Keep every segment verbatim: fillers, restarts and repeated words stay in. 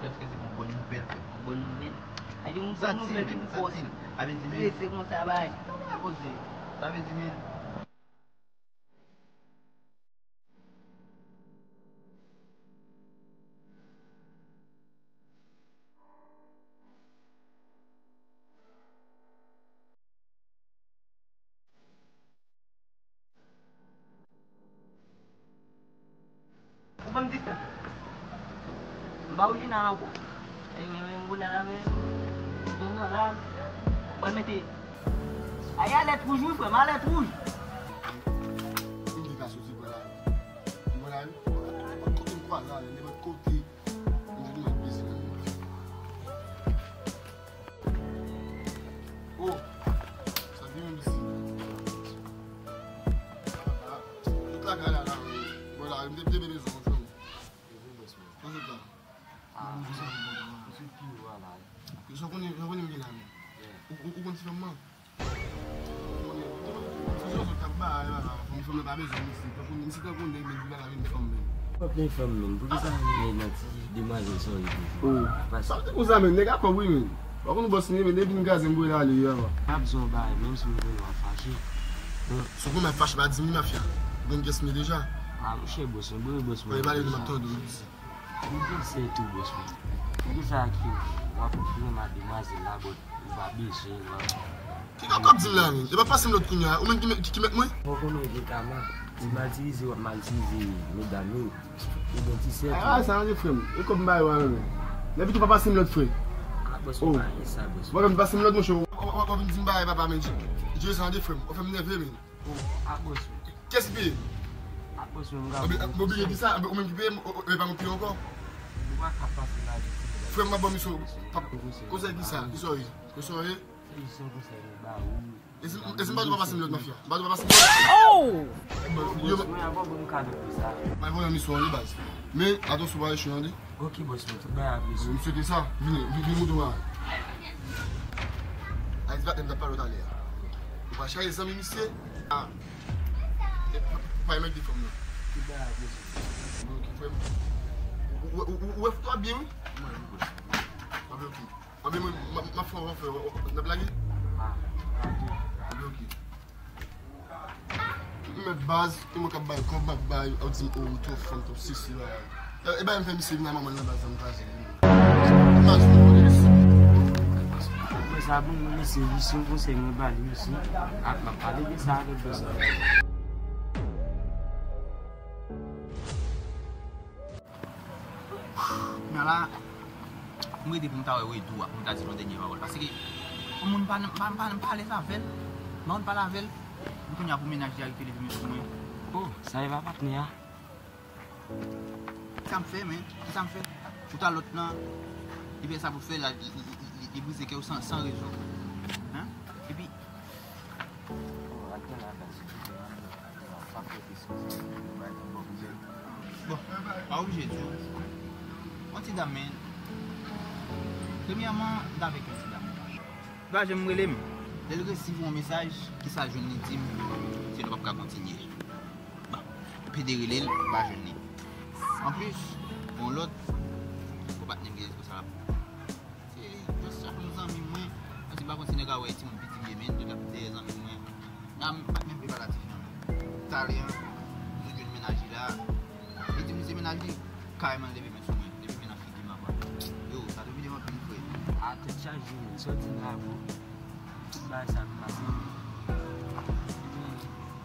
Èske se yon bon nouvèl, frè? Bon nouvèl? A di yon bon nouvèl pou kò. Sa vle di, men. Prese konsa, bay. Sa pa koze. Sa vle di, men. Ou ban m dis tan. M ba ou Jina ankò. E, men, men, m konn la, men, m konn la. Mwen mete. Ay, alèt wouj, wi, frè m, alèt wouj. M di ka soti, frè la. Mwen la, wi. Kote m kwaze ale, nenpòt kote. M di, mwen bezwen. Oh, sa byen menm isi. Tout lakay la, la, wi. Bon, la, m te, te bezwen yon fanm. Mwen sot la. Ah, mwen sot pi wo a la. Jan konnen, jan konnen m gen la, men. Ou, ou, ou konn ti fanm nan? Fanmi fanm nan pa bezwen misye. Tankou misye tankou nèg, men li pa la vin fanm, men. Fòk gen fanm, men. Poukisa nèg nan ti demwazèl sa yo toujou? Oh. Sa te konsa, men. Nèg a kòb, wi, men. Pa konn bòs li ye, men depi m gaze m voye l ale, wi, avan. M ap di w yon bagay, menm si m konnen w ap fache. Bon. Si w konnen w ap fache, pa di m, mafya. Ou konn kiyès m ye deja. Ah, monchè, bòs, mwen, bòs, mwen. Pale, pale, m ap tande w, wi. Mwen panse tou, bòs mwen. Poukisa ki w ap konfime m a demwazèl la, but ou pa bezwen l, non? Ki kaka w ap di m la, menm? E pa pase m lòd kounye a, ou menm ki mèt, ki, ki mèt mwen? Ou konnen gen kama. Ti maltirize, w ap maltirize medam yo. Ou gen ti sèt. Ah, sa anyen, frè m. E kòb m ba yo a, menm. Lè pito pa pase m lòd, frè. Ah, bòs mwen, pa gen sa, bòs mwen. Ou pa pase m lòd, monchè. W, w, w, w ap vin di m bagay papa, men. Dye, sa anyen, frè m. Ou fè m nève, men. Oh, a bòs mwen. Kiyès ki peye? A bòs mwen, m ka. Anben, mwen bliye di sa, anben, ou menm ki peye, m, o, o, e pa mwen ki peye ankò. Ou pa ka pase la, frè m, m ap ba w misyon. Konsèy ki sa? Konsèy ki sa? Konsèy ou ye? Se jis yon konsèy mwen ba ou. E si, e si m pa di w pa pase m lòd, mafya? M pa di w pa pase m lòd? Oh! Yo, bòs mwen, avan pou m ka di w sa. M ap voye yon misyon, wi, baz. Men, atansyon, pa echwe, tande? Ok, bòs mwen, tout bagay ap rezoud. M swete sa. Vini, vini, vini, mouton a. Alex Batman t ap pale w talè a. Ou pa chaje zanmi misye? Ah. E, pa, pa, pa remèt de fanm nan. Tout bagay ap rezoud. Bon, ok, frè m. Ou, ou, ou, ou, ou wè foto a byen, wi? Mwen, wi, bòs. Anben, ok. Anben, mwen, m, m ap fè yon ranfè, w, w, n ap lage? Ah, lage. Anben, ok. M mèt baz, e mwen k ap bay kòb, m ap bay, w ap di m, oh, ou twò fanm, twò sesi la. E, e bay m fè misye vin a manman l nan baz la, m kraze li. Imajine w, mesye. Mwen sa bon, mwen mesye, jis yon konsèy mwen ba li, mesye. Ah, m ap pale de sa avèk bòs la. Men la, m rete pou m ta wè Wedou a, pou m ta di l yon dènye pawòl. Paske yon moun pa, pa, pa, pa alèz avè l, m pa konn pale avè l. M kounye a pou mennaj li a rive leve men sou mwen. Oh, sa e pa patnè a? Sa m fè, men? Kisa m fè? Ou ta lòt lan, li fè sa pou fè la, li, li, li, li brize kè w san, san rezon. Hein? Epi, Bon, pa oblije di w. Yon ti dam, men. Premyèman, m t avèk yon ti dam. Li pa janm rele m. Lè l resivwa yon mesaj, kisa l jwenn li di m, se nou p ap ka kontinye. Bon, pede rele l, m pa jwenn li. Anplis, yon lòt, yon patnè m gen responsab. Se just yon zanmi mwen. Paske m pa konn si nèg la wè timoun piti m ye, men yo t ap dèyè zanmi mwen. Nan, m pa t menm preparatif nan. Talè an, nou jwenn mennaj li la. Li di m li se mennaj li, kareman l leve men sou mwen, leve men nan figi m apa. Yo, sa te vide m anpil frè. A tèt chaje, men, sa w di m la, bro. Tout bagay sa ap pase. Epi,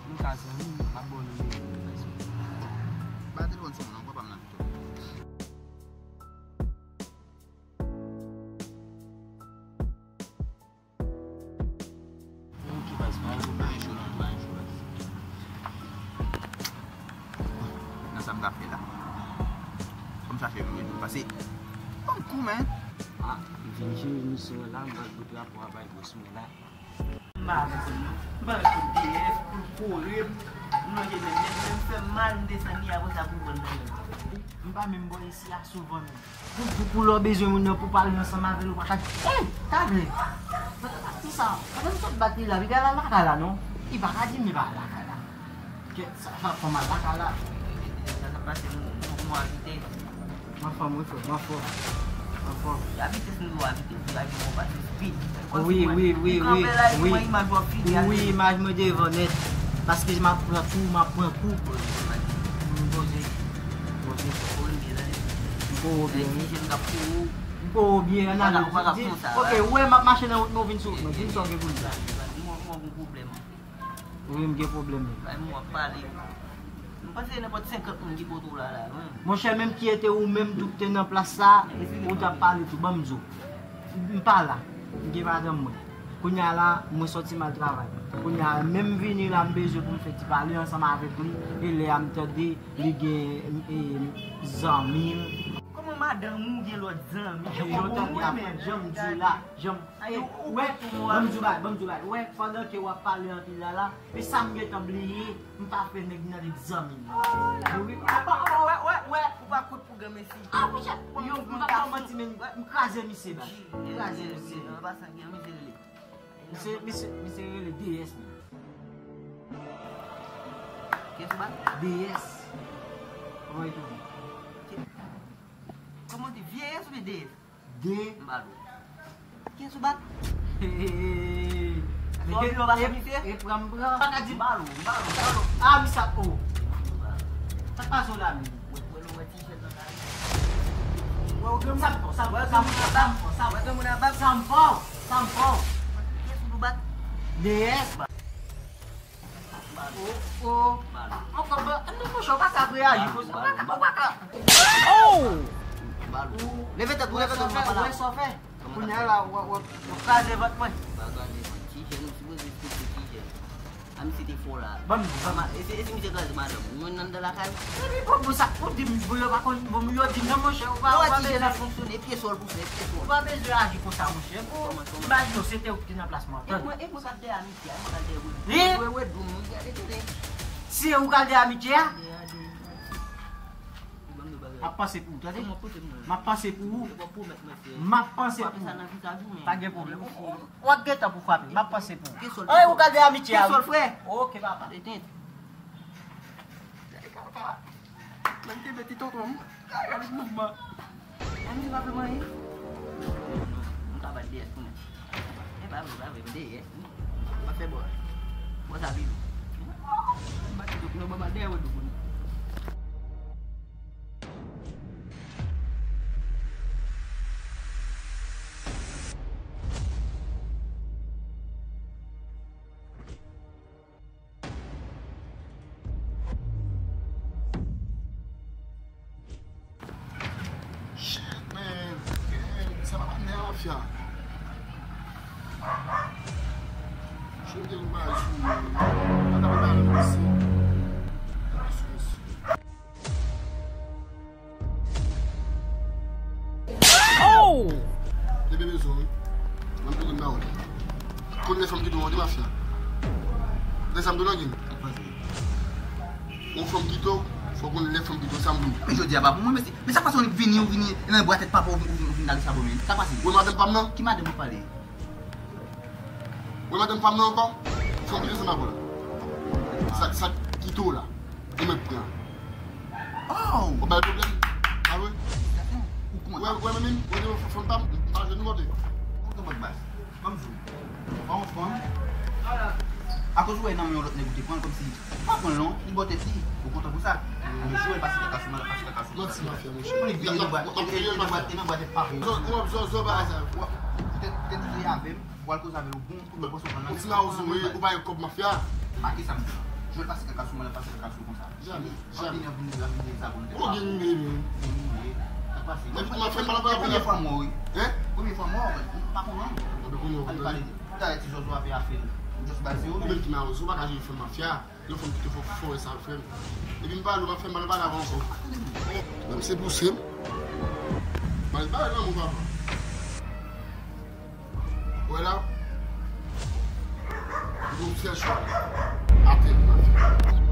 nou ka zanmi, m ap ba w nimewo m, baz. Pa telefòn sou mwen non, papa m nan pito. Ok, baz, pa gen pwoblèm. Pa gen cho non, pa gen cho, baz. Nan sa m ka fè la. Fò m chache yon rezo, pase ban m kou, men. Ah, m vin jere misyon an la, m pral pote rapò a bay bòs mwen la. M pa konn, m pa konn P D F pou l kore m. M lonje men m, men m fè m mal, m desann li apre sa pou l pran nan men m. M pa menm bò isi a souvan menm. Pou, pou, pou lè w bezwen moun nan pou pale ansanm avè l, ou pa ka. Ey! Talè! Sa te pati sa. Pandan m sot bat li la, li pa lakay la non. Li pa ka di m li pa lakay la. Kèt, sa, sa fè m al lakay la. Sa, sa pase, m, m, m abite. Mwen fò, mwen fò, mwen fò. Anfòm. Wi, wi, wi, wi, wi. Wi, imaj mwen devan nèt. Paske m ap pran kou, m ap pran kou. M poze. M poze. M poze byen, wi. M poze byen, ann ale. Di, ok, ou wè m ap mache nan wout mwen, ou vin sou wout mwen. Di m sa w gen pou m di. Ou wè m gen pwoblèm. Bay mwen w ap pale. M panse se nenpòt senkant moun ki kote w la, la, wi. Monchè, menm ki ete ou menm tou ki te nan plas la, ou t ap pale tou. Ban m di w. M pa la. M gen madanm mwen. Kounye a la, mwen sòti m al travay. Kounye a, menm vini la, m bezwen pou m fè ti pale ansanm avèk li. E lè a m tande li gen, e, zanmi l. Kòman madanm ou gen lòt zanmi? Yo tande apre, jan m di w la, jan m Ou wè, ban m di w bagay, ban m di w bagay. Ou wè, pandan ke w ap pale anpil la la, e sa m gentan bliye, m pa fè nèg nan li zanmi m nan. Wi, wi, wè, wè, wè, ou pa kout pou granmesi. A, monchè, yo, m pa fè w manti, men m kraze misye, baz. M kraze misye. Misye, misye, misye rele D S, man. Kiyès ou bat? D S. Kòman li tounen? Kòman w di, vye S oubyen D S? De. M ba l ou. Kiyès ou bat? Hey. Sa w vle w pa sa misye? E pran m pran. Pa ka di m ba l ou, m ba l ou, m ba l ou. A, misye ap, o. Sa k pase w la menm? Wè, wè, wè, ti jèn nan kay. Wè, ou gen sa m fò, sa m fò, sa m fò, sa m fò, sa m fò, sa m fò, sa m fò. Kiyès ou bat? D S. Oh, oh. Ankò, non, monchè, ou pa ka reyaji konsa. Ou pa ka, ou pa ka. Oh! Leve tèt ou, leve tèt ou, papa la. Wè sa w fè. Kounye a la, w, w, w kraze vant mwen. Pa kraze vant. Ti jèn, ou sipoze respekte ti jèn. A, misye te fò la. Ban m di, ban m. E si, e si misye kraze madanm ou, ou jwenn anndan lakay ou? Epi bon, bon, sa pou di m, bon, yo pa konn, bon, yo di non, monchè, ou pa, ou pa bezwen. Ti jèn ap fonksyone, pye sòl pou fè, pye sòl. Ou pa bezwen aji konsa, monchè. Bon, imajine w, se te ou ki te nan plas mwen. E mwen, e mwen k ap dèyè Wi, wi, wi, wi, wi, wi, wi. Si ou ka de amitye a? M ap panse pou ou, tande? M ap panse pou ou. M ap panse pou ou. Pa gen pwoblèm. W ap gen tan pou frape. M ap panse pou ou. Ey, ou ka de amitye a, wi. Ok, papa. Mwen kenbe ti tonton m. Gade mouvman. Ann di pa fè mwen anyen. M ka bat D S pou nou. E pa vre, pa vre, D S. M pa fè bò. Bò sa pi lou. M bat ti tonton, non, m bat dèyè wè tou pou nou. Shit, man. Sa pa nè mafya. Shit, gen yon bagay sou mwen. Ata pa nan mesi. Oh! Depi bezwen, wi. Mwen poko ba ou li. Konn lè fanm kite w, ou te mafya. Lè sa m tou nan gen. Yon fanm kite w, fò konn lè fanm kite w, sa m vle. Men jodi a pa pou mwen, mesye. Men sa k pase w vini, ou vini nan bwa tèt papa, ou vini, ou vini lage sa pou mwen. Sa k pase? Ou wè madanm pa m nan? Ki madanm ou pale? Ou wè madanm pa m nan ankò? Fanm ki ansanm avè w la. Sa, sa kite w la. E mwen k pran. Oh! Ou bay pwoblèm? A wi? Ou konn. Ou wè, ou wè menm, ou wè fanm pa m, m pa jwenn nou kote. Ou konn bas. Ban m di w. Ou pa yon fanm. Akoz ou wè nan men yon lòt nèg ou te pran l kòmsi ou pa pran l non, li bò tèt li. Ou kontan pou sa? Ou jwe l pase kaka sou mwen, l ap pase kaka sou mwen. Manti mafya, monchè. Ou vini nan bwa, e nan bwa tèt papa w. Zò, zò, zò, bagay sa. Ou te, te di avè m, ou al koze avè l, ou bon, ou bon, ou bon. Ou ti mawozo, wi, ou pa gen kòb mafya. Make sa m di. Jwe l pase kaka sou mwen, l ap pase kaka sou konsa. Jamè, jamè. Ou gen nime, wi. Gen nime. Sa k pase? Premye fwa m wè w, wi. Hein? Premye fwa m wè w, wi. M pa konnen. Ann pale. Talè ti zòzò ap fè afè l. M just ba l se ou menm ki mawozo, ou pa ka jere fanm mafya. Yon fanm ki te fò, fò wè sa frè m. Epi m pale, ou pa fè m mal, pale avè ankò. Menm se pouse m. Mal pale nan moun papa. Wè la. Yon fè chwa. Atè m mafya.